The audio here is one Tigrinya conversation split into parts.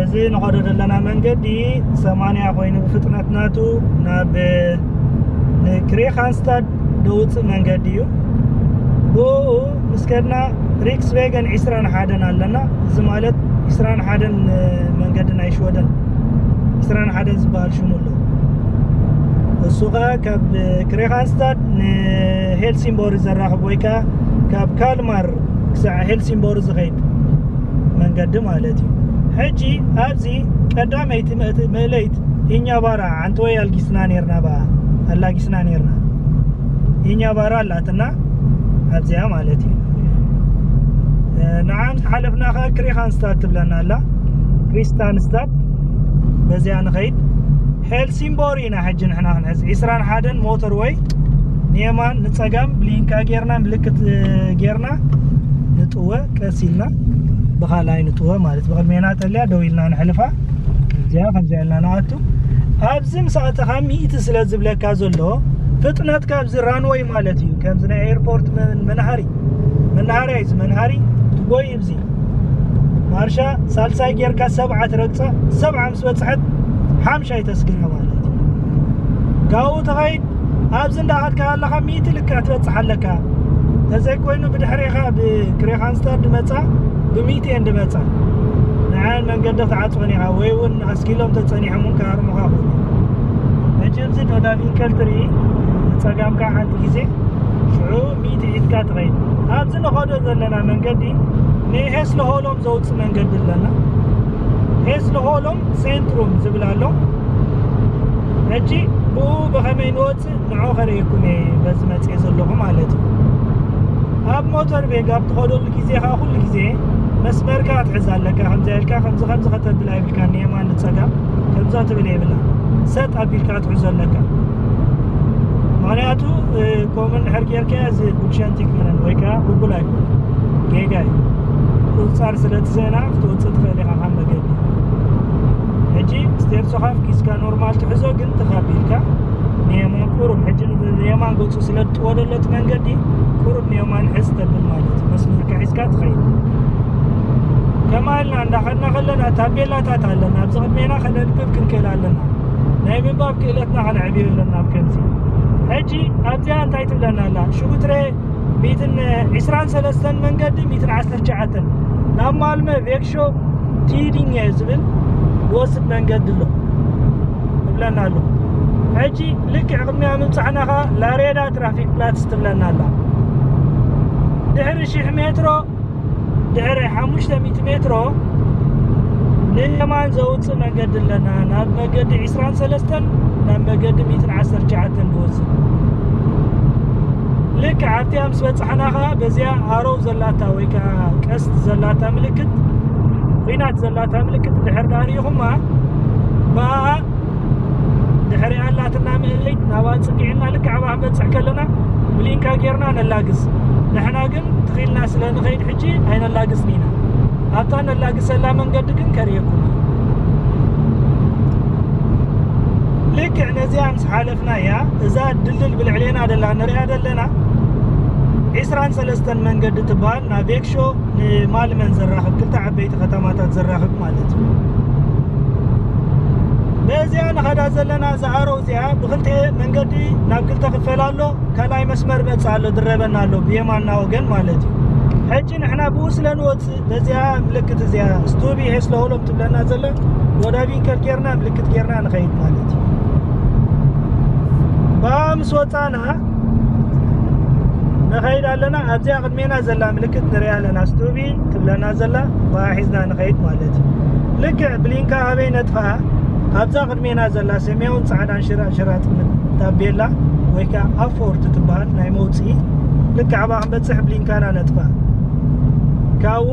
እዚ ንኸዶ ዘለና መንገዲ ሰማንያ ኮይኑ ብፍጥነት ናቱ ናብ ንክሬኻንስታድ ደውፅእ መንገዲ እዩ። ብኡ ምስ ከድና ሪክስቬገን ዕስራን ሓደን ኣለና። እዚ ማለት ዕስራን ሓደን መንገዲ ናይ ሽወደን ዕስራን ሓደን ዝበሃል ሽሙ ኣሎ። እሱ ኸዓ ካብ ክሬኻንስታድ ንሄልሲንቦሪ ዘራኽብ ወይ ከዓ ካብ ካልማር ክሳዕ ሄልሲንቦሪ ዝኸይድ መንገዲ ማለት እዩ። ሕጂ ኣብዚ ቀዳመይቲ ምእት- ምእለይት ኢኛ ባራ ሓንቲ ወይ ኣልጊስና ነርና ባ ኣላጊስና ነርና ኢኛ ባራ ኣላትና ኣብዚኣ ማለት እዩ። ንዓም ሓለፍና ከዓ ክሪኻንስታድ ትብለና ኣላ። ክሪስታንስታድ በዚኣ ንኸይድ። ሄልሲንቦሪ ኢና ሕጂ ንሕና ክንሕዝ ዕስራን ሓደን ሞተር ወይ ንየማን ንፀጋም ብሊንካ ጌርና ምልክት ጌርና ንጥወ ቀስ ኢልና ብኻልኣይ ንጥወ ማለት ብቕድሜና ተልያ ደው ኢልና ንሕልፋ። እዚኣ ከምዚኣ ኢልና ንኣቱ። ኣብዚ ምስ ኣተኻ ሚእቲ ስለ ዝብለካ ዘሎ ፍጥነትካ ኣብዚ ራንወይ ማለት እዩ። ከምዚ ናይ ኤርፖርት መን- መናሃሪ መናሃርያ እዩ። እዚ መናሃሪ ትጎይ ኣብዚ ማርሻ ሳልሳይ ጌርካ ሰብዓ ትረግፃ። ሰብዓ ምስ በፅሐት ሓምሻይ ተስግራ ማለት እዩ። ካብኡ ተኸይድ ኣብዚ እንዳኸድካ ኣለኻ ሚእቲ ልክዕ ትበፅሕ ኣለካ። ተዘይኮይኑ ብድሕሬኻ ብክሬኻንስታድ ድመፃ ብሚእቲ እየን ድመፃ። ንዓን መንገዲ ትዓፅወን ኢኻ ወይ እውን ኣስኪሎም ተፀኒሖም እውን ክሃርሙኻ ክእሉ። ሕጂ እዚ ዶዳቪንከል ትርኢ ንፀጋምካ ሓንቲ ግዜ ሽዑ ሚእቲ ሒዝካ ትኸይድ። ኣብዚ ንኸዶ ዘለና መንገዲ ንሄስለሆሎም ዘውፅእ መንገዲ ኣለና። ሄስለሆሎም ሴንትሩም ዝብል ኣሎ። ሕጂ ብኡ ብኸመይ ንወፅእ ንዑ ከርእየኩም እየ በዚ መፅየ ዘለኹ ማለት እዩ። ኣብ ሞተር ቤግ ኣብ ትኸደሉ ግዜ ከዓ ኩሉ ግዜ መስመርካ ክትሕዝ ኣለካ። ከምዚ ኢልካ ከምዚ ከምዚ ከተብል ኣይብልካ። ንየማን ንፀጋም ከምዛ ትብል የብላ። ሰጥ ኣቢልካ ክትሕዞ ኣለካ። ምክንያቱ ከምኡ እንድሕር ጌርካ እዚ ጉድሸንቲ ክመን ወይ ከዓ ቅቡል ኣይኮነ ጌጋ እዩ። ቁፅፃር ስለ ትስእና ክትወፅእ ትኽእል ኢኻ ካብ መገዲ። ሕጂ ስቴርሶ ካፍ ኪስካ ኖርማል ትሕዞ ግን ተኻቢልካ ንየማን ቁሩብ ሕጂ ንየማን ገፁ ስለ ትጥወደለት መንገዲ ቁሩብ ንየማን ሕዝ ተብል ማለት እዩ። መስመርካ ሒዝካ ትኸይድ። ከማልና እንዳኸድና ከለና ታቤላታት ኣለና ኣብዚ ቅድሜና ከነንብብ ክንክእል ኣለና። ናይ ምንባብ ክእለትና ከነዕብዮ ኣለና ኣብ ከምዚ። ሕጂ ኣብዚኣ እንታይ ትብለና ኣላ ሽጉትሬ ሚእትን ዕስራን ሰለስተን መንገዲ ሚእትን ዓሰርተ ትሽዓተን ናብ ማልመ ቬክሾ ቲዲንየ ዝብል ዝወስድ መንገዲ ኣሎ እብለና ኣሎ። ሕጂ ልክዕ ቅድሚያ ምብፃሕና ኸዓ ላሬዳ ትራፊክ ፕላትስ ትብለና ኣላ። ድሕሪ ሽሕ ሜትሮ ድሕሪ ሓሙሽተ ሚእቲ ሜትሮ ንየማን ዘውፅእ መንገዲ ኣለና። ናብ መገዲ ዕስራን ሰለስተን ናብ መገዲ ሚእትን ዓሰርተ ትሽዓተን ዝወፅእ ልክዕ ኣብቲኣ ምስ በፃሕና ከዓ በዚኣ ኣሮው ዘላታ ወይ ከዓ ቀስት ዘላታ ምልክት ኲናት ዘላታ ምልክት ድሕር ዳሪኹማ ብኣ ድሕሪኣ ኣላትና ምእለይት ናብኣ ፅጊዕና ልክዕ ኣብኣ ክንበፅሕ ከለና ብሊንካ ጌርና ነላግስ። ንሕና ግን ትኺልና ስለ ንኸይድ ሕጂ ኣይነላግስን ኢና። ኣብታ ነላግሰላ መንገዲ ግን ከርእየኩም። ልክዕ ነዚኣ ምስ ሓለፍና እያ እዛ ድልድል ብልዕሌና ደላ ንሪኣ ዘለና ዕስራን ሰለስተን መንገዲ ትበሃል ናብ ቬክሾ ንማልመን ዘራኽብ ክልተ ዓበይቲ ከተማታት ዘራኽብ ማለት እዩ። በዚኣ ንኸዳ ዘለና እዛ ኣረው እዚኣ ብክልተ መንገዲ ናብ ክልተ ክፈል ኣሎ። ካልኣይ መስመር መፅእ ኣሎ ድረበና ኣሎ ብየማና ወገን ማለት እዩ። ሕጂ ንሕና ብኡ ስለ ንወፅእ በዚኣ ምልክት እዚኣ ስቱቢ ሄስለሆሎም ትብለና ዘላ ወዳቢን ከልኬርና ምልክት ጌርና ንኸይድ ማለት እዩ። ብኣ ምስ ወፃና ንኸይድ ኣለና ኣብዚኣ ቅድሜና ዘላ ምልክት ንሪኣ ኣለና ስቱቢ ትብለና ዘላ ብኣ ሒዝና ንኸይድ ማለት እዩ። ልክዕ ብሊንካ ኣበይ ነጥፋ ኣብዛ ቅድሜና ዘላ ሰማያውን ፃዕዳን ሽራጥ ሽራጥ ታቤላ ወይ ከዓ ኣፎርት ትበሃል ናይ መውፅኢ ልክዕ ኣብኣ ክንበፅሕ ብሊንካና ነጥፋ። ካብኡ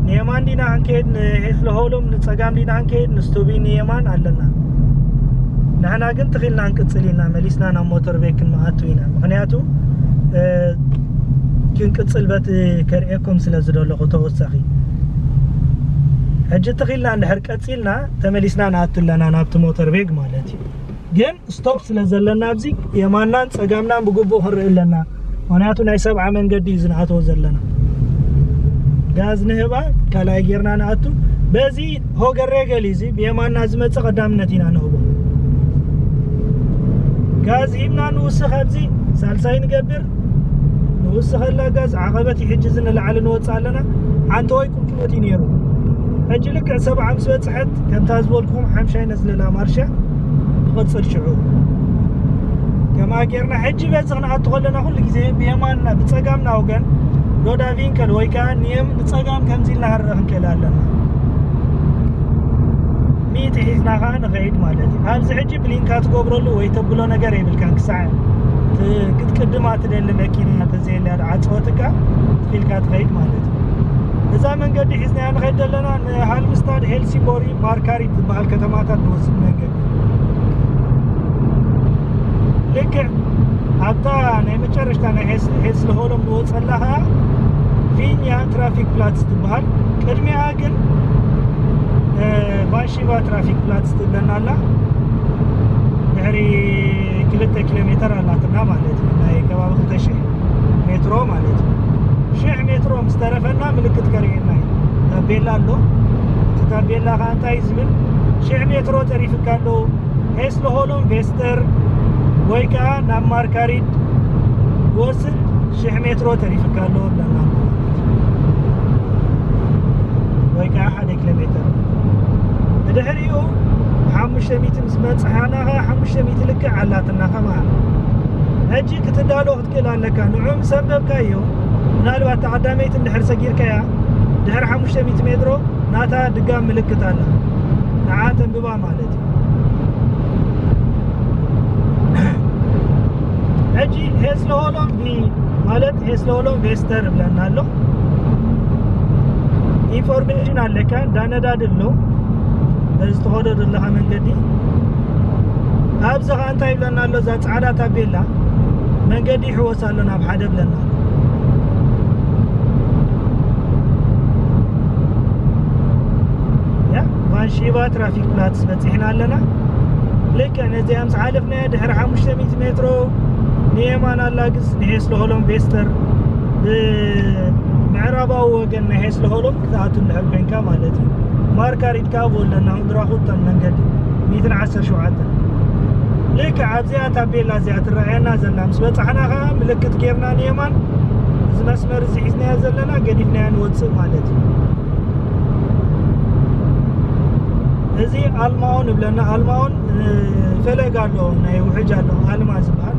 ንየማን ዲና ክንከይድ ንሄፍለሆሎም ንፀጋም ዲና ክንከይድ ንስቱቢ ንየማን ኣለና። ንሕና ግን ትኺልና ክንቅፅል ኢና መሊስና ናብ ሞተር ቤት ክንመኣቱ ኢና ምክንያቱ ክንቅፅል በቲ ከርእየኩም ስለ ዝደለኹ ተወሳኺ ሕጂ ትኺልና እንድሕር ቀፂልና ተመሊስና ንኣቱ ኣለና ናብቲ ሞተር ቤግ ማለት እዩ። ግን ስቶፕ ስለ ዘለና ኣብዚ የማናን ፀጋምናን ብግቡእ ክንርኢ ኣለና። ምክንያቱ ናይ ሰብዓ መንገዲ እዩ ዝንኣተዎ ዘለና። ጋዝ ንህባ ካልኣይ ጌርና ንኣቱ በዚ ሆገሬገል እዚ ብየማና ዝመጽእ ቀዳምነት ኢና ንህቦ። ጋዝ ሂብና ንውስኽ ኣብዚ ሳልሳይ ንገብር። ንውስኸላ ጋዝ ዓቐበት እዩ። ሕጂ እዚ ንላዕሊ ንወጽእ ኣለና። ሓንቲ ወይ ቁልቁለት እዩ ነይሩ። ሕጂ ልክዕ ሰብዓ ምስ በጽሐት፣ ከምታ ዝበልኩኹም ሓምሻይ ነዝልላ ማርሻ ንቐጽል ሽዑ። ከምኣ ጌርና ሕጂ በዚ ክንኣቱ ከለና ኩሉ ግዜ ብየማንና ብጸጋምና ወገን ዶዳ ቪንከል ወይ ከኣ ንየም ንጸጋም ከምዚ ኢልና ክንርኢ ክንክእል ኣለና። ሚእቲ ሒዝና ከኣ ንኸይድ ማለት እዩ። ኣብዚ ሕጂ ብሊንካ ትገብረሉ ወይ ተብሎ ነገር የብልካን። ክሳዕ ት-፣ ክትቅድማ ትደሊ መኪና ተዘየልያ ድዓጸወትካ ትኺልካ ትኸይድ ማለት እዩ። እዛ መንገዲ ሒዝናያ ንኸይድ ዘለና ንሃልምስታድ፣ ሄልሲንቦሪ፣ ማርካሪት ዝበሃል ከተማታት ንወስድ መንገዲ። ልክዕ ኣብታ ናይ መጨረሽታ ናይ ሄስ-፣ ሄስለሆሎም ንወጸላ ኸኣ ፊኛ ትራፊክ ፕላትስ ትበሃል። ቅድሚኣ ግን፣ እ፣ ቫንሺቫ ትራፊክ ፕላትስ ትብለና ኣላ። ድሕሪ ክልተ ኪሎ ሜተር ኣላትና ማለት እዩ። ናይ ከባቢ ክልተ ሽሕ ሜትሮ ማለት እዩ። ሽሕ ሜትሮ ምስ ተረፈና ምልክት ከርእየና እዩ። ታቤላ ኣሎ። እቲ ታቤላ ኸኣ እንታይ እዩ ዝብል? ሽሕ ሜትሮ ተሪፍካ ኣሎ። ሄስለሆሎም ቬስተር ወይ ከኣ ናብ ማርካሪድ ወስድ ሽሕ ሜትሮ ተሪፍካ ኣሎ ኣለና። ወይ ከኣ ሓደ ኪሎ ሜተር። ብድሕሪኡ ሓሙሽተ ሚእቲ ምስ በጻሕና ኸኣ ሓሙሽተ ሚእቲ ልክዕ ኣላትና ከማን። ሕጂ ክትዳሎ ክትክእል ኣለካ። ንዑ ምስ ኣንበብካዮ፣ ምናልባት ተቐዳመይቲ እንድሕር ሰጊርካያ፣ ድሕሪ ሓሙሽተ ሚእቲ ሜትሮ ናታ ድጋም ምልክት ኣላ። ንዓ ተንብባ ማለት እዩ። ሕጂ ሄስለሆሎም ቪ ማለት ሄስለሆሎም ቬስተር እብለና ኣሎ። ኢንፎርሜሽን ኣለካ፣ እንዳነዳዲ ኣሎ። በዚ ትኸዶ ዘለኻ መንገዲ። ኣብዚ ኸኣ እንታይ ይብለና ኣሎ? እዛ ጻዕዳ ታቤላ መንገዲ ይሕወስ ኣሎ ናብ ሓደ ብለና ኣሎ። ያ፣ ቫንሺቫ ትራፊክ ፕላትስ በጺሕና ኣለና። ልክዕ ነዚኣ ምስ ሓለፍናያ ድሕሪ ሓሙሽተ ሚእቲ ሜትሮ ንየማን ኣላግስ ንሄስለሆሎም ቬስተር ብምዕራባዊ ወገን ናይ ሄስለሆሎም ክትኣቱ እንድሕር ኮንካ ማለት እዩ። ማርካሪት ከኣ ብኡ ኣለና፣ ሁንድራ ኩተን መንገዲ ሚእትን ዓሰርተ ሸውዓተን። ልክዕ ኣብዚኣ ታቤላ እዚኣ ትረኣየና ዘላ ምስ በጻሕና ከኣ ምልክት ጌርና ንየማን፣ እዚ መስመር እዚ ሒዝናዮ ዘለና ገዲፍናዮ ንወጽእ ማለት እዩ። እዚ ኣልማኦ ንብለና፣ ኣልማኦን፣ እ፣ ፈለግ ኣሎ፣ ናይ ውሕጅ ኣሎ፣ ኣልማ ዝበሃል።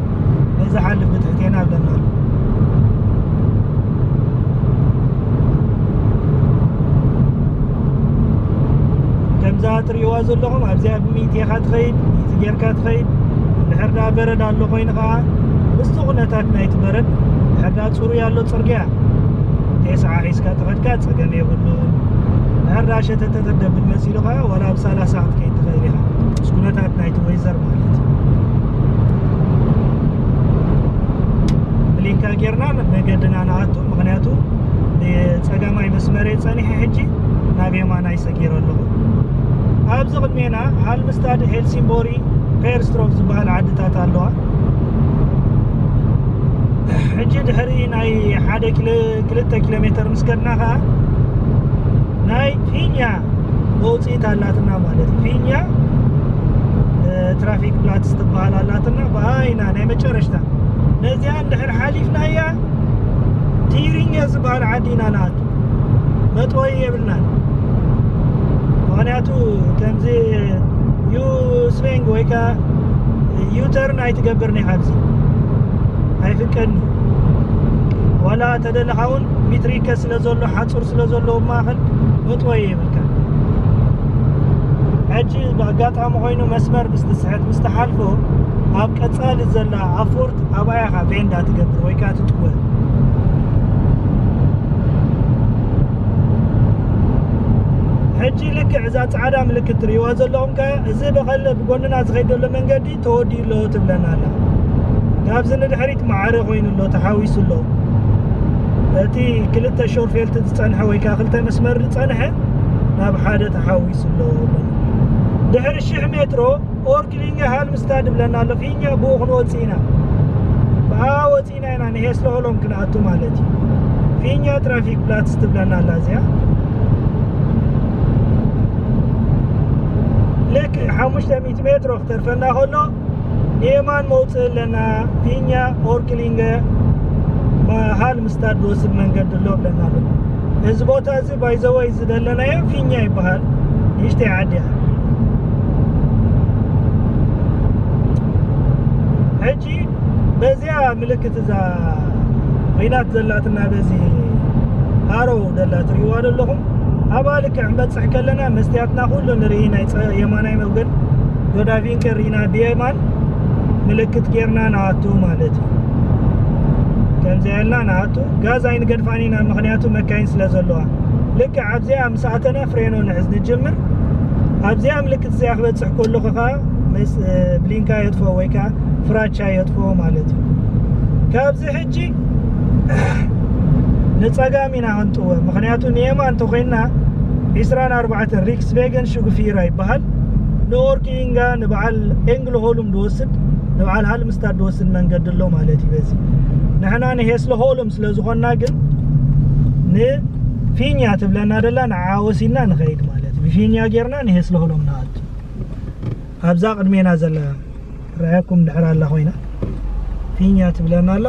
እዚ ሓልፍ ብትሕቴና ኣለና ኣሎ። ከምዛ ትርእይዋ ዘለኹም ኣብዚኣ ብሚእቲ ኢኻ ትኸይድ፣ ሚእቲ ጌርካ ትኸይድ። እንድሕር ደኣ በረድ ኣሎ ኮይኑ ኸዓ ምስቲ ኩነታት ናይቲ በረድ፣ እንድሕር ደኣ ጽሩይ ኣሎ ጽርግያ፣ ቴስዓ ሒዝካ ተኸድካ ጸገም የብሉን። እንድሕር ደኣ ሸተተተ ደብል መሲሉ ኸዓ ዋላ ብ ሰላሳ ክትከይድ ትኽእል ኢኻ። ምስ ኩነታት ናይቲ ወይዘር ማለት እዩ። ብሊንካ ጌርና መገድና ንኣቱ። ምኽንያቱ ብጸጋማይ መስመር እየ ጸኒሐ፣ ሕጂ ናብ የማናይ ሰጊረ ኣለኹ። ኣብዚ ቅድሜና ሃልምስታድ፣ ሄልሲንቦሪ፣ ፔርስትሮፍ ዝበሃል ዓድታት ኣለዋ። ሕጂ ድሕሪ ናይ ሓደ ኪሎ፣ ክልተ ኪሎ ሜተር ምስ ከድና ኸዓ ናይ ፊኛ መውፅኢት ኣላትና ማለት እዩ። ፊኛ፣ እ፣ ትራፊክ ፕላትስ ትበሃል ኣላትና። ብኣይና ናይ መጨረሽታ ነዚኣ እንድሕር ሓሊፍናያ ቲሪኛ ዝበሃል ዓዲ ኢና ንኣቱ። መጥወይ የብልናን። ምኽንያቱ ከምዚ ዩ ስቬንግ ወይ ከዓ ዩተርን ኣይትገብርን ኢኻ ኣብዚ። ኣይፍቀድን እዩ። ዋላ ተደለኻ እውን ሚትሪከ ስለ ዘሎ፣ ሓፁር ስለ ዘለዎ ማእኸል መጥወይ የብልካ። ሕጂ ብኣጋጣሚ ኮይኑ መስመር ምስ ትስሕት፣ ምስ ትሓልፎ፣ ኣብ ቀጻሊ ዘላ ኣፎርት ኣብኣ ኢኻ ቬንዳ ትገብር ወይ ከዓ ትጥወ። ሕጂ ልክዕ እዛ ጻዕዳ ምልክት ትርእይዋ ዘለኹም ከ፣ እዚ ብቐለ-፣ ብጎንና ዝኸይድ ዘሎ መንገዲ ተወዲኡ ኣሎ ትብለና ኣላ። ካብዚ ንድሕሪት ማዕረ ኮይኑ ኣሎ፣ ተሓዊሱ ኣሎ። እቲ ክልተ ሾርፌልት ዝጸንሐ ወይ ከኣ ክልተ መስመር ዝጸንሐ ናብ ሓደ ተሓዊሱ ኣሎ። ድሕሪ ሽሕ ሜትሮ ኦርግሊንገ ሃልምስታድ ይብለና ኣሎ። ፊኛ ብኡ ክንወጽእ ኢና። ብኣ ወጺእና ኢና ንሄስለሆሎም ክንኣቱ ማለት እዩ። ፊኛ ትራፊክ ፕላትስ ትብለና ኣላ እዚኣ። ሓሙሽተ ሚእቲ ሜትሮ ክተርፈና ከሎ ንየማን መውፅእ ኣለና። ፊኛ ኦርክሊንገ መሃል ምስታድ ዝወስድ መንገዲ ኣሎ ብለና ኣሎ። እዚ ቦታ እዚ ባይዘወይ ዝደለናዮ ፊኛ ይበሃል። ንእሽተይ ዓዲ እያ። ሕጂ በዚኣ ምልክት እዛ ኮይናት ዘላትና በዚ ሃሮ ደላ ትሪእዋ ዘለኹም፣ ኣብኣ ልክዕ ክንበፅሕ ከለና መስትያትና ኩሉ ንርኢ፣ ናይ ፀ- የማናይ መውገን ዶዳቪንከ ርኢና ብየማን ምልክት ጌርና ንኣቱ ማለት እዩ። ከምዚ ኢልና ንኣቱ፣ ጋዝ ኣይንገድፋን ኢና፣ ምኽንያቱ መካይን ስለ ዘለዋ። ልክዕ ኣብዚኣ ምስ ኣተና ፍሬኖ ንሕዝ ንጅምር። ኣብዚኣ ምልክት እዚኣ ክበፅሕ ከለኹ ከዓ ምስ ብሊንካ የጥፍኦ ወይ ከዓ ፍራቻ የጥፍኦ ማለት እዩ። ካብዚ ሕጂ ንፀጋም ኢና ክንጥወ፣ ምኽንያቱ ንየማን እንተኮይንና ዒስራን ኣርባዕተን ሪክስቬገን ሽጉፊራ ይበሃል። ንኦርኪንጋ ንበዓል ኤንግልሆሉም ድወስድ፣ ንበዓል ሃልምስታድ ድወስድ መንገዲ ኣሎ ማለት እዩ። በዚ ንሕና ንሄስለሆሉም ስለ ዝኾንና ግን ንፊኛ ትብለና ደላ ንዓ ወሲድና ንኸይድ ማለት እዩ። ብፊኛ ጌርና ንሄስለሆሉም ንኣቱ። ኣብዛ ቅድሜና ዘላ ረኣኩም ድሕር ኣላ ኮይና ፊኛ ትብለና ኣላ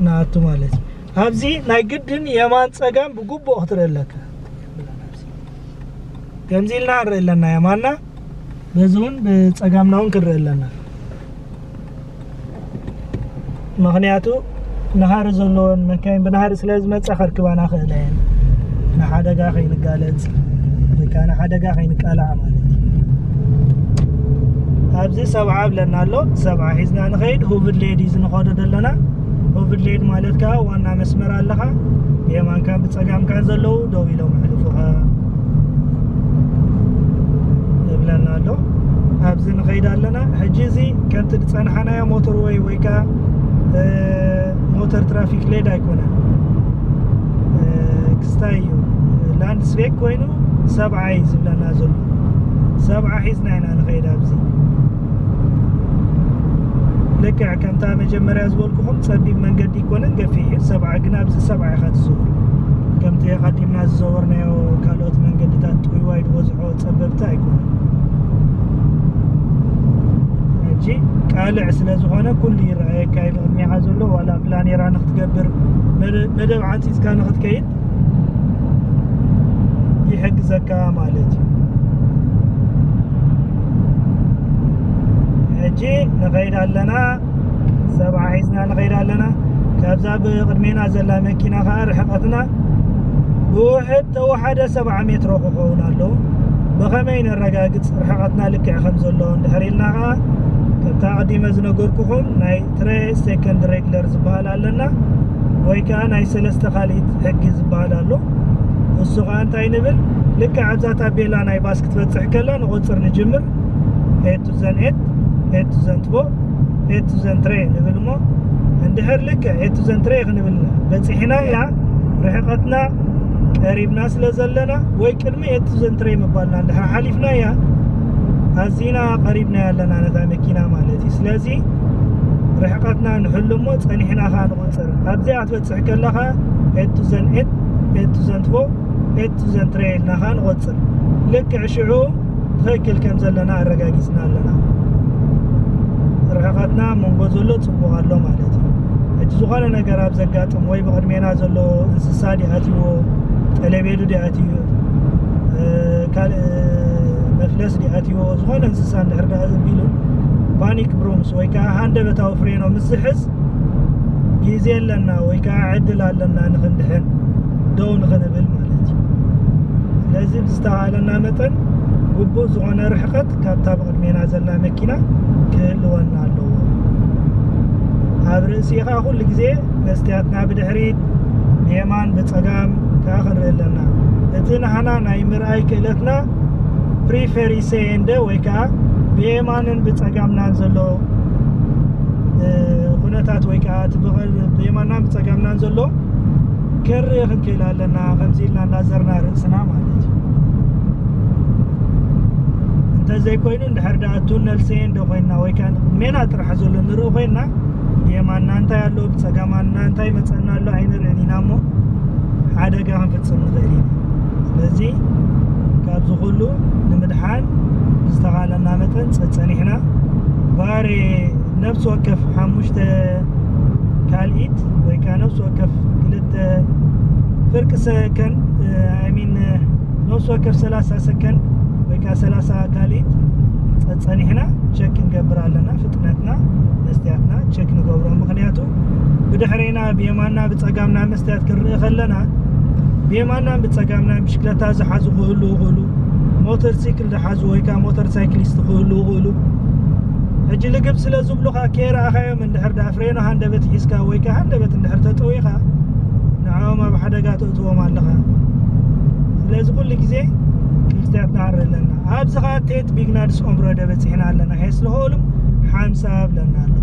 ንኣቱ ማለት እዩ። ኣብዚ ናይ ግድን የማን ጸጋም ብግቡእ ክትርኢ ኣለካ። ከምዚ ኢልና ንርኢ ኣለና የማንና፣ በዚ እውን ብጸጋምና እውን ክንርኢ ኣለና። ምኽንያቱ ናሃሪ ዘለወን መካይን ብናሃሪ ስለ ዝመጻ ከርክባና ክእላ እየን። ንሓደጋ ከይንጋለጽ ወይ ከዓ ንሓደጋ ከይንቃላዕ ማለት እዩ። ኣብዚ ሰብዓ ብለና ኣሎ። ሰብዓ ሒዝና ንኸይድ። ሁቭድ ሌድ እዩ ዝንኸዶ ዘለና። ሁቭድ ሌድ ማለት ከዓ ዋና መስመር ኣለኻ። የማንካን ብጸጋምካን ዘለዉ ደው ኢሎም ኣሕልፉኻ ይብለና ኣሎ። ኣብዚ ንኸይድ ኣለና። ሕጂ እዚ ከምቲ ዝጸንሓናዮ ሞተር ወይ ወይ ከዓ እ፣ ሞተር ትራፊክ ሌድ ኣይኮነን። እ፣ ክስታይ እዩ። ላንድስቤክ ኮይኑ ሰብዓ እዩ ዝብለና ዘሎ። ሰብዓ ሒዝና ኢና ንኸይድ ኣብዚ። ልክዕ ከምታ መጀመርያ ዝበልኩኹም ጸቢብ መንገዲ ኣይኮነን፣ ገፊሕ እዩ። ሰብዓ ግን ኣብዚ ሰብዓ ኢኻ ትዝውር። ከምቲ ኣቐዲምና ዝዘወርናዮ ካልኦት መንገድታት ጥውይዋይ ዝበዝሖ ጸበብቲ ኣይኮነን። ሕጂ ቃልዕ ስለ ዝኾነ ኩሉ ይረኣየካ እዩ ብቕድሚኻ ዘሎ። ዋላ ፕላኔራ ንክትገብር መደ- መደብ ዓንጺጽካ ንክትከይድ ይሕግዘካ ማለት እዩ። ሕጂ ንኸይድ ኣለና፣ ሰብዓ ሒዝና ንኸይድ ኣለና። ካብዛ ብቕድሜና ዘላ መኪና ከዓ ርሕቐትና ብውሕድ ተወሓደ ሰብዓ ሜትሮ ክኸውን ኣለዎ። ብኸመይ ነረጋግጽ ርሕቐትና ልክዕ ከም ዘሎ? እንድሕር ኢልና ከዓ ከምታ ኣቐዲመ ዝነገርኩኹም ናይ ትሬ ሴኮንድ ሬግለር ዝበሃል ኣለና፣ ወይ ከዓ ናይ ሰለስተ ካልኢት ሕጊ ዝበሃል ኣሎ። እሱ ከዓ እንታይ ንብል? ልክዕ ኣብዛ ታቤላ ናይ ባስ ክትበፅሕ ከላ ንቆፅር ንጅምር። ኤት ቱ ዘን ኤት፣ ኤት ቱ ዘን ትቦ፣ ኤት ቱ ዘን ትሬ ንብል እሞ፣ እንድሕር ልክዕ ኤት ቱ ዘን ትሬ ክንብል በፂሕና እያ፣ ርሕቐትና ቀሪብና ስለ ዘለና፣ ወይ ቅድሚ ኤት ቱ ዘን ትሬ ምባልና እንድሕር ሓሊፍና እያ፣ ኣዚና ቀሪብና ኣለና ነታ መኪና ማለት እዩ። ስለዚ ርሕቐትና ንሕሉ እሞ ጸኒሕና ኸኣ ንቑጽር። ኣብዚኣ ክትበጽሕ ከለኻ ኤት ቱ ዘን ኤት፣ ኤት ቱ ዘን ትቦ፣ ኤት ቱ ዘን ትሬ ኢልና ኸኣ ንቑጽር። ልክዕ ሽዑ ትኽክል ከም ዘለና ኣረጋጊጽና ኣለና። ርሕቐትና መንጎ ዘሎ ጽቡቕ ኣሎ ማለት እዩ። ሕጂ ዝኾነ ነገር ኣብ ዘጋጥም ወይ ብቕድሜና ዘሎ እንስሳ ድዩ ኣትይዎ፣ ጠለቤሉ ድዩ ኣትዩ፣ እ፣ ካልእ መፍለስ ድዩ ኣትይዎ፣ ዝኾነ እንስሳ እንድሕር ደኣ ዘቢሉ ፓኒክ ብሩምስ ወይ ከዓ ሃንደበታዊ ፍሬኖ ምስ ዝሕዝ ግዜ ኣለና ወይ ከዓ ዕድል ኣለና ንኽንድሕን ደው ንኽንብል ማለት እዩ። ስለዚ ብዝተኻእለና መጠን ግቡእ ዝኾነ ርሕቐት ካብታ ብቕድሜና ዘላ መኪና ክህልወና ኣለዎ። ኣብ ርእሲኻ ኩሉ ግዜ መስትያትና ብድሕሪት፣ ብየማን፣ ብጸጋም ከኣ ክንርኢ ኣለና። እቲ ናህና ናይ ምርኣይ ክእለትና ፕሪፈሪሴ እንደ ወይ ከኣ ብየማንን ብጸጋምናን ዘሎ፣ እ፣ ኩነታት ወይ ከኣ እቲ ብቐ-፣ ብየማንናን ብጸጋምናን ዘሎ ክንርኢ ክንክእል ኣለና፣ ከምዚ ኢልና እንዳዘርና ርእስና ማለት እዩ። እንተዘይኮይኑ፣ እንድሕር ደኣ ቱነል ሴ እንደ ኮይንና ወይ ከኣ ሜና ጥራሕ ዘሎ ንርኢ ኮይንና፣ ብየማንና እንታይ ኣሎ፣ ብጸጋማንና እንታይ መጸና ኣሎ ኣይንርእን ኢና እሞ፣ ሓደጋ ክንፍጽም ንኽእል ኢና። ስለዚ፣ ካብዚ ኩሉ ንምድሓን ዝተኻለና መጠን ጸ-፣ ጸኒሕና። ባሬ ነፍሲ ወከፍ ሓሙሽተ ካልኢት ወይ ከዓ ነፍሲ ወከፍ ክልተ ፍርቂ ሰከንድ፣ I mean፣ ነፍሲ ወከፍ ሰላሳ ሰከንድ ወይ ከዓ ሰላሳ ካልኢት ጸ-፣ ጸኒሕና ቸክ ክንገብር ኣለና። ፍጥነትና፣ መስትያትና ቸክ ንገብሮ። ምኽንያቱ ብድሕሬና፣ ብየማንና፣ ብጸጋምና መስትያት ክንርኢ ከለና፣ ብየማንናን ብጸጋምናን ብሽክለታ ዝሓዙ ክህልዉ ይኽእሉ፣ ሞተር ሲክል ዝሓዙ ወይ ከዓ ሞተር ሳይክሊስት ክህልዉ ይኽእሉ። ሕጂ ልግብ ስለ ዝብሉኻ፣ ከይረኣኻዮም እንድሕር ደኣ ፍሬኖ ሃንደበት ሒዝካ ወይ ከዓ ሃንደበት እንድሕር ተጠዊኻ፣ ንዕኦም ኣብ ሓደጋ ተእትዎም ኣለኻ። ስለዚ ኩሉ ግዜ መስትያት ንኣሪ ኣለና። ኣብዚ ኸኣ ቴት ቢግናድስ ኦምብረደ በጺሕና ኣለና። ሄስልሆልም ሓምሳ ብለና ኣሎ።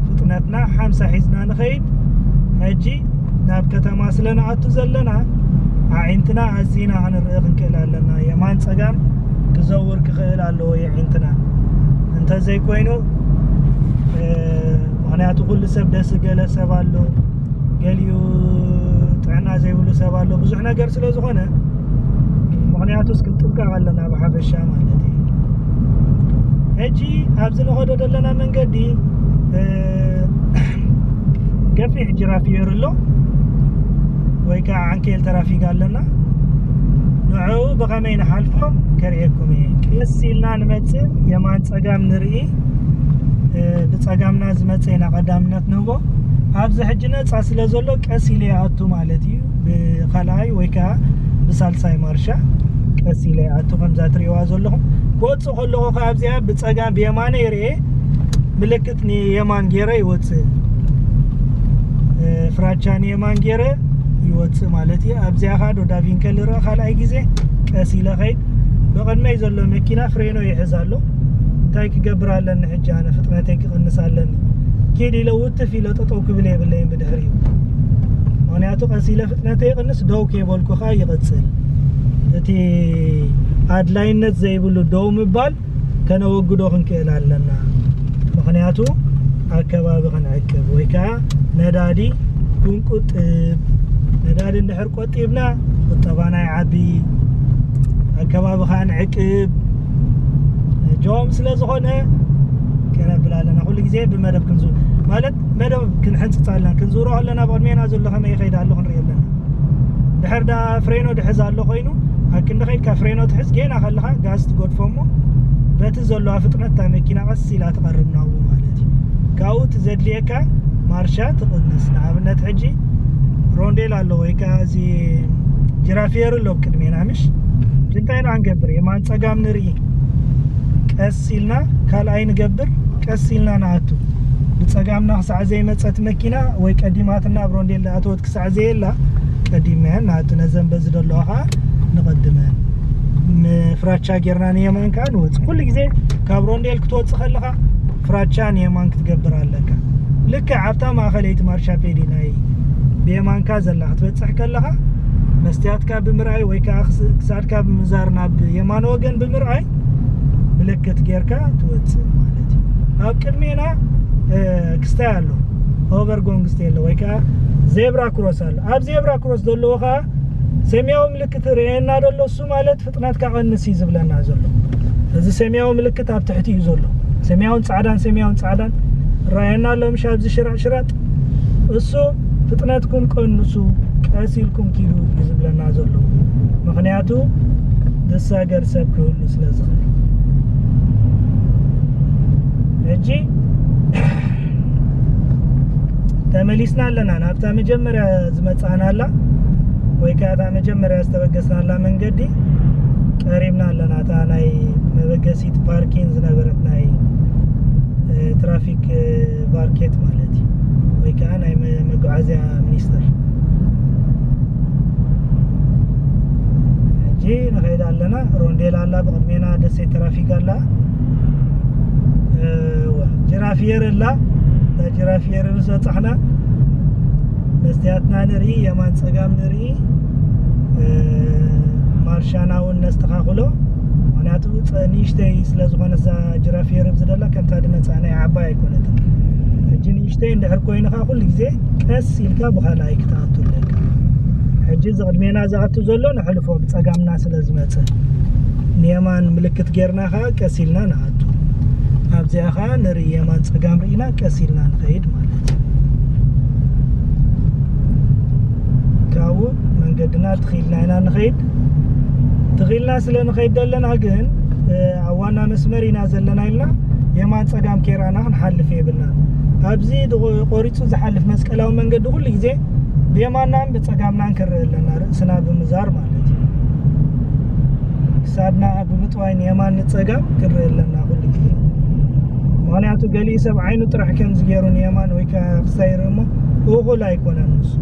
ፍጥነትና ሓምሳ ሒዝና ንኸይድ። ሕጂ ናብ ከተማ ስለ ንኣቱ ዘለና፣ ኣዒንትና ኣዚና ክንርኢ ክንክእል ኣለና። የማን ጸጋም ክዘውር ክኽእል ኣለዎ የዒንትና። እንተዘይኮይኑ፣ እ፣ ምኽንያቱ ኩሉ ሰብ ደስ ገለ ሰብ ኣሎ፣ ገሊኡ ጥዕና ዘይብሉ ሰብ ኣሎ። ብዙሕ ነገር ስለ ዝኾነ፣ ምኽንያቱ እስኪ ክንጥንቀቕ ኣለና ብሓፈሻ ማለት እዩ። ሕጂ ኣብዚ ንኸዶ ዘለና መንገዲ፣ እ፣ ገፊሕ ጅራፍ ይር ኣሎ ወይ ከዓ ዓንኬል ተራፊክ ኣለና። ንዕኡ ብኸመይ ንሓልፎ ከርእየኩም እየ። ቀስ ኢልና ንመጽእ፣ የማን ጸጋም ንርኢ። እ፣ ብጸጋምና ዝመጽእ ኢና ቀዳምነት ንህቦ። ኣብዚ ሕጂ ነጻ ስለ ዘሎ ቀስ ኢለ ይኣቱ ማለት እዩ። ብኻልኣይ ወይ ከዓ ብሳልሳይ ማርሻ ቀስ ኢለ ይኣቱ፣ ከምዛ ትርእይዋ ዘለኹም። ክወጽእ ከለኹ ከዓ ኣብዚኣ ብጸጋም ብየማነ ይርኤ ምልክት ንየማን ገይረ ይወጽእ። እ፣ ፍራቻ ንየማን ገይረ ይወጽእ ማለት እዩ። ኣብዚኣ ከዓ ዶዳቪንከ ልረአ ካልኣይ ግዜ ቀስ ኢለ ኸይድ። ብቕድመይ ዘሎ መኪና ፍሬኖ ይሕዝ ኣሎ። እንታይ ክገብር ኣለኒ ሕጂ? ኣነ ፍጥነተይ ክቕንስ ኣለኒ። ኪድ ኢለ ውትፍ ኢለ ጠጠው ክብል የብለይን ብድሕሪኡ። ምኽንያቱ ቀስ ኢለ ፍጥነተይ ይቕንስ፣ ደው ከይበልኩ ኸኣ ይቕጽል። እቲ ኣድላይነት ዘይብሉ ደው ምባል ከነወግዶ ክንክእል ኣለና። ምኽንያቱ ኣከባቢ ክንዕቅብ ወይ ከዓ ነዳዲ ክንቁጥብ። ነዳዲ እንድሕር ቆጢብና ቁጠባና ይዓቢ፣ ኣከባቢ ከዓ ንዕቅብ። ጆም ስለ ዝኾነ ከነብል ኣለና። ኩሉ ግዜ ብመደብ ክንዙ-፣ ማለት መደብ ክንሕንፅፅ ኣለና። ክንዝውሮ ኣለና፣ ብቕድሜና ዘሎ ከመይ ይኸይድ ኣሎ ክንርኢ ኣለና። ድሕር ዳ ፍሬኖ ድሕዝ ኣሎ ኮይኑ፣ ኣብ ክንዲ ከይድካ ፍሬኖ ትሕዝ፣ ጌና ከለኻ ጋዝ ትገድፎ እሞ፣ በቲ ዘለዋ ፍጥነት እታ መኪና ቀስ ኢላ ትቐርብ ናብኡ ማለት እዩ። ካብኡ እቲ ዘድልየካ ማርሻ ትቕንስ። ንኣብነት ሕጂ ሮንዴል ኣሎ ወይ ከዓ እዚ ጅራፊየር ኣሎ ኣብ ቅድሜና፣ ምሽ? እንታይ ኢና ንገብር? የማን ጸጋም ንርኢ። ቀስ ኢልና ካልኣይ ንገብር፣ ቀስ ኢልና ንኣቱ። ብጸጋምና ክሳዕ ዘይመጸት መኪና ወይ ቀዲማትና ኣብ ሮንዴል ዝኣተወት ክሳዕ ዘየላ ቀዲመን ናቱ ነዘን በዚ ዘለዋ ከዓ ንቐድመን። ም-፣ ፍራቻ ጌርና ንየማን ከዓ ንወፅእ። ኩሉ ግዜ ካብ ሮንዴል ክትወፅእ ከለኻ ፍራቻ ንየማን ክትገብር ኣለካ። ልክዕ ኣብታ ማእኸለይቲ ማርሻ ፔዲ ናይ ብየማንካ ዘላ ክትበፅሕ ከለኻ መስትያትካ ብምርኣይ ወይ ከዓ ክስ-፣ ክሳድካ ብምዛር ናብ የማን ወገን ብምርኣይ ምልክት ጌርካ ትወፅእ ማለት እዩ። ኣብ ቅድሜና፣ እ፣ ክስታይ ኣሎ፣ ኦቨር ጎንግስቴ ኣሎ ወይ ከዓ ዜብራ ክሮስ ኣሎ። ኣብ ዜብራ ክሮስ ዘለዎ ከዓ ሰማያዊ ምልክት ርእየና ዘሎ፣ እሱ ማለት ፍጥነትካ ቀንስ እዩ ዝብለና ዘሎ። እዚ ሰማያዊ ምልክት ኣብ ትሕቲ እዩ ዘሎ። ሰማያውን ጻዕዳን፣ ሰማያውን ጻዕዳን ራየና ኣሎ፣ ምሽ ኣብዚ ሽራጥ ሽራጥ። እሱ ፍጥነትኩም ቀንሱ፣ ቀስ ኢልኩም ኪዱ እዩ ዝብለና ዘሎ። ምኽንያቱ ዝሳገር ሰብ ክህሉ ስለ ዝኽእል። ሕጂ ተመሊስና ኣለና ናብታ መጀመርያ ዝመጻእናላ ወይ ከኣ እታ መጀመርያ ዝተበገስናላ መንገዲ ቀሪብና ኣለና። እታ ናይ መበገሲት ፓርኪን ዝነበረት ናይ፣ እ፣ ትራፊክ፣ እ፣ ቫርኬት ማለት እዩ፣ ወይ ከኣ ናይ መ-፣ መጓዓዝያ ሚኒስተር። ሕጂ ንኸይድ ኣለና። ሮንዴል ኣላ፣ ብቕድሜና ደሴት ትራፊክ ኣላ። እወ፣ ጅራፊየር ኣላ። እታ ጅራፊየር ምስ በጻሕና መስትያትና ንርኢ፣ የማን ጸጋም ንርኢ። እ፣ ማርሻና እውን ነስተኻኽሎ። ምኽንያቱ ጸ-፣ ንእሽተይ ስለ ዝኾነ እዛ ጅራፊየር ኣብዚ ደላ ከምታ ድመጻ ናይ ዓባይ ኣይኮነትን። ሕጂ ንእሽተይ እንድሕር ኮይንኻ ኩሉ ግዜ ቀስ ኢልካ ብኻልኣይ ክትኣቱ ኣለካ። ሕጂ እዚ ቅድሜና ዝኣቱ ዘሎ ንሕልፎ ብጸጋምና ስለ ዝመጽእ ንየማን ምልክት ጌርና ኸኣ ቀስ ኢልና ንኣቱ። እዚኣ ኸዓ ንርኢ፣ የማን ጸጋም ርኢና ቀስ ኢልና ንኸይድ ማለት እዩ። ካብኡ መንገድና ትኺልና ኢና ንኸይድ። ትኺልና ስለ ንኸይድ ዘለና ግን፣ እ፣ ኣብ ዋና መስመር ኢና ዘለና ኢልና የማን ጸጋም ኬራና ክንሓልፍ የብልና። ኣብዚ ድቆ-፣ ቆሪጹ ዝሓልፍ መስቀላዊ መንገዲ ኩሉ ግዜ ብየማናን ብጸጋምናን ክንርኢ ኣለና፣ ርእስና ብምዛር ማለት እዩ። ክሳድና ብምጥዋይ ንየማን ንጸጋም ክንርኢ ኣለና ኩሉ ግዜ። ምኽንያቱ ገሊኡ ሰብ ዓይኑ ጥራሕ ከምዚ ገይሩ ንየማን ወይ ከዓ ክሳይ ይርኢ እሞ እኹል ኣይኮነን ንሱ።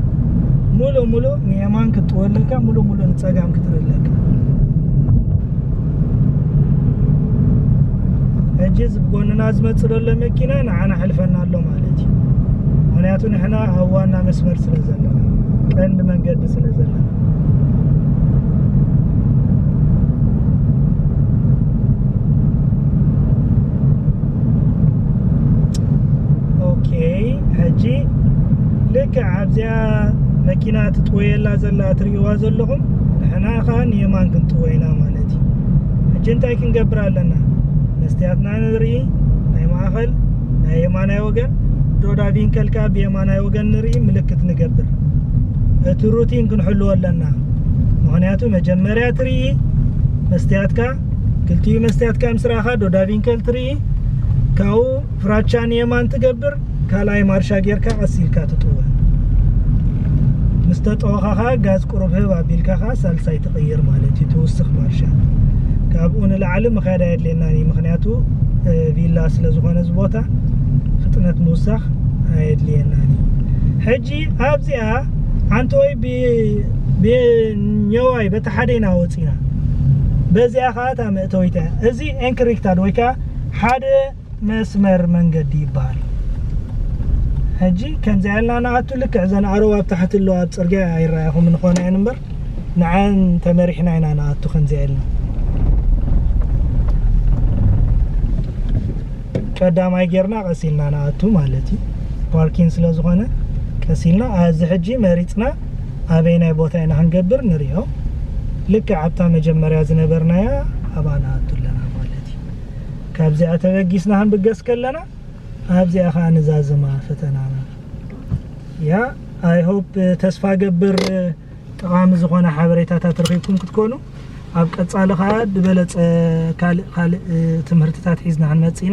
ሙሉእ ሙሉእ ንየማን ክትጥወ ኣለካ፣ ሙሉእ ሙሉእ ንጸጋም ክትርኢ ኣለካ። ሕጂ እዚ ብጎንና ዝመጽእ ዘሎ መኪና ንዓና ሕልፈና ኣሎ ማለት እዩ። ምኽንያቱ ንሕና ኣብ ዋና መስመር ስለ ዘለና፣ ቀንዲ መንገዲ ስለ ዘለና። ኦኬ፣ ሕጂ ልክዕ ኣብዚኣ መኪና ትጥወየላ ዘላ ትርእይዋ ዘለኹም፣ ንሕና ኸኣ ንየማን ክንጥወ ኢና ማለት እዩ። ሕጂ እንታይ ክንገብር ኣለና? መስትያትና ንርኢ፣ ናይ ማእኸል፣ ናይ የማናይ ወገን፣ ዶዳ ቪንከል ከኣ ብየማናይ ወገን ንርኢ፣ ምልክት ንገብር። እቲ ሩቲን ክንሕልዎ ኣለና። ምኽንያቱ መጀመርያ ትርኢ መስትያትካ፣ ክልቲኡ መስትያትካ ምስ ረኣኻ ዶዳ ቪንከል ትርኢ፣ ካብኡ ፍራቻ ንየማን ትገብር፣ ካልኣይ ማርሻ ጌርካ ቀስ ኢልካ ትጥወ። ምስ ተጠወኻ ኸኣ ጋዝ ቁሩብ ህብ ኣቢልካ ኸኣ ሳልሳይ ትቕይር ማለት እዩ፣ ትውስኽ ማርሻ። ካብኡ ንላዕሊ ምኻድ ኣየድልየናን እዩ፣ ምኽንያቱ፣ እ፣ ቪላ ስለ ዝኾነ እዚ ቦታ ፍጥነት ምውሳኽ ኣየድልየናን እዩ። ሕጂ ኣብዚኣ ዓንተወይ ብ-፣ ብኘዋይ በቲ ሓደ ኢና ወፂና። በዚኣ ኸዓ እታ መእተዊት እያ። እዚ ኤንክሪክታድ ወይ ከዓ ሓደ መስመር መንገዲ ይበሃል። ሕጂ ከምዚኣ ኢልና ንኣቱ፣ ልክዕ እዘን ኣረው ኣብ ታሕቲ ኣለዋ ኣብ ፅርግያ ኣይረኣኹምን ንኾና እየን እምበር፣ ንዓን ተመሪሕና ኢና ንኣቱ ከምዚኣ ኢልና። ቀዳማይ ጌርና ቀስ ኢልና ንኣቱ ማለት እዩ። ፓርኪን ስለ ዝኾነ ቀስ ኢልና፣ ኣብዚ ሕጂ መሪጽና ኣበይናይ ቦታ ኢና ክንገብር ንሪኦ። ልክዕ ኣብታ መጀመርያ ዝነበርናያ ኣብኣ ንኣቱ ኣለና ማለት እዩ። ካብዚኣ ተበጊስና ክንብገስ ከለና ኣብዚኣ ኸኣ ንዛዝማ ፈተናና። ያ፣ I hope፣ ተስፋ ገብር ጠቓሚ ዝኾነ ሓበሬታታት ረኺብኩም ክትኮኑ። ኣብ ቀጻሊ ኸኣ ዝበለጸ ካልእ፣ ካልእ ትምህርትታት ሒዝና ክንመጽእ ኢና።